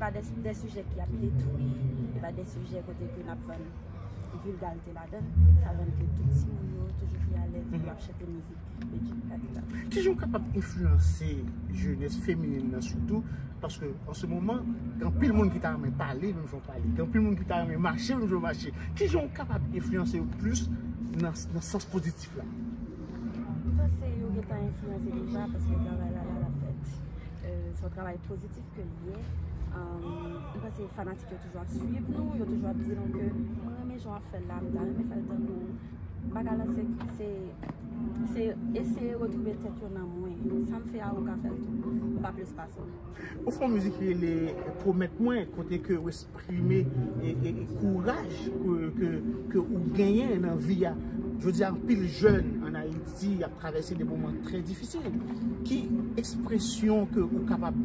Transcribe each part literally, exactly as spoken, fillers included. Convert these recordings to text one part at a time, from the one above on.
pa de, de sijè ki ap detwi, e pa de sijè kote ke n ap vann vilgarite ladan l, sa rann ke tout timoun yo toujou pi alèz pou y ap chante mizik Bedjine Kadilak. Kijan w kapab enfliyanse jenès feminen nan sitou? Paske an se moman, gen anpil moun ki ta renmen pale menm jan w pale, gen anpil moun ki ta renmen mache menm jan w mache. Kijan w kapab enfliyanse yo plis nan, nan sans pozitif la? M panse yo gentan enfliyanse deja paske travay la, la, l ap fèt. Euh, se yon travay pozitif ke l ye. Euh, m panse fanatik yo toujou ap swiv nou, yo toujou ap di nou ke mwen renmen jan w ap fè l la, m ta renmen fè l tankou w. Bagay la se, se, se eseye retwouve tèt yo nan mwen. Sa m fè a, ou ka fè l tou. M pa plis pase w. Ou fè yon mizik ki rele Pwomèt Mwen, kote ke ou eksprime e, e, e kouraj ke, ke, ke ou genyen nan vi a. Jodi a, anpil jèn ann Ayiti ap travèse de moman trè difisil. Ki ekspresyon ke ou kapab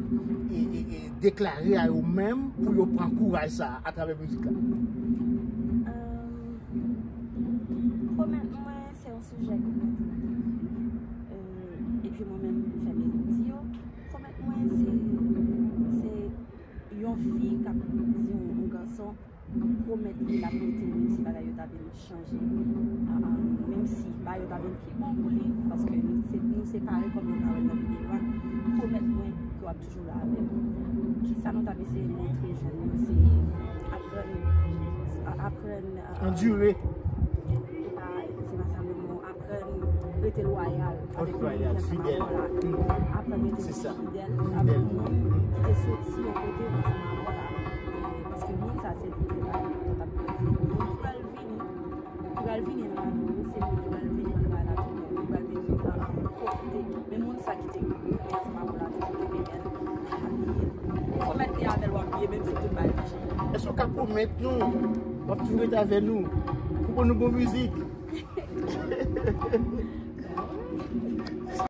e, e, e deklare a yo menm pou yo pran kouraj sa a atravè mizik la? Euh, Pwomèt Mwen, se yon sijè ki pètinatif. Euh, epi mwen menm, m fè melodi yo. Pwomèt Mwen, se, se yon fi k ap di yon, yon gason pwomèt li l ap rete menm si bagay yo ta vin chanje. Ah, ah, menm si bagay yo ta vin pi bon pou li, paske nou se, nou separe kòm nou ka wè l nan videyo a. Pwomèt mwen ke w ap toujou la avè m. Kisa nou t ap eseye montre jèn yo? Se aprann, a-, aprann, ah, ah, andire. E pa, se pa sa menm non. Aprann rete lwayal avèk moun ki ansanm avè w la. Aprann rete fidèl avèk moun ki te soti yon kote ansanm avè w la. E, paske moun sa se li ki te la, nou t ap grandi. Moun ki pral vini, ki pral vini nan lavi w, se moun ki pral vini, ki pral la tou, ki pral vini, ki pral pwofite. Men moun sa ki te ansanm avè w la, toujou kenbe l. Pwomèt li avè l w ap byen, menm si tout bagay chanje. Èske w ka pwomèt nou w ap toujou rete avè nou pou ban nou bon mizik?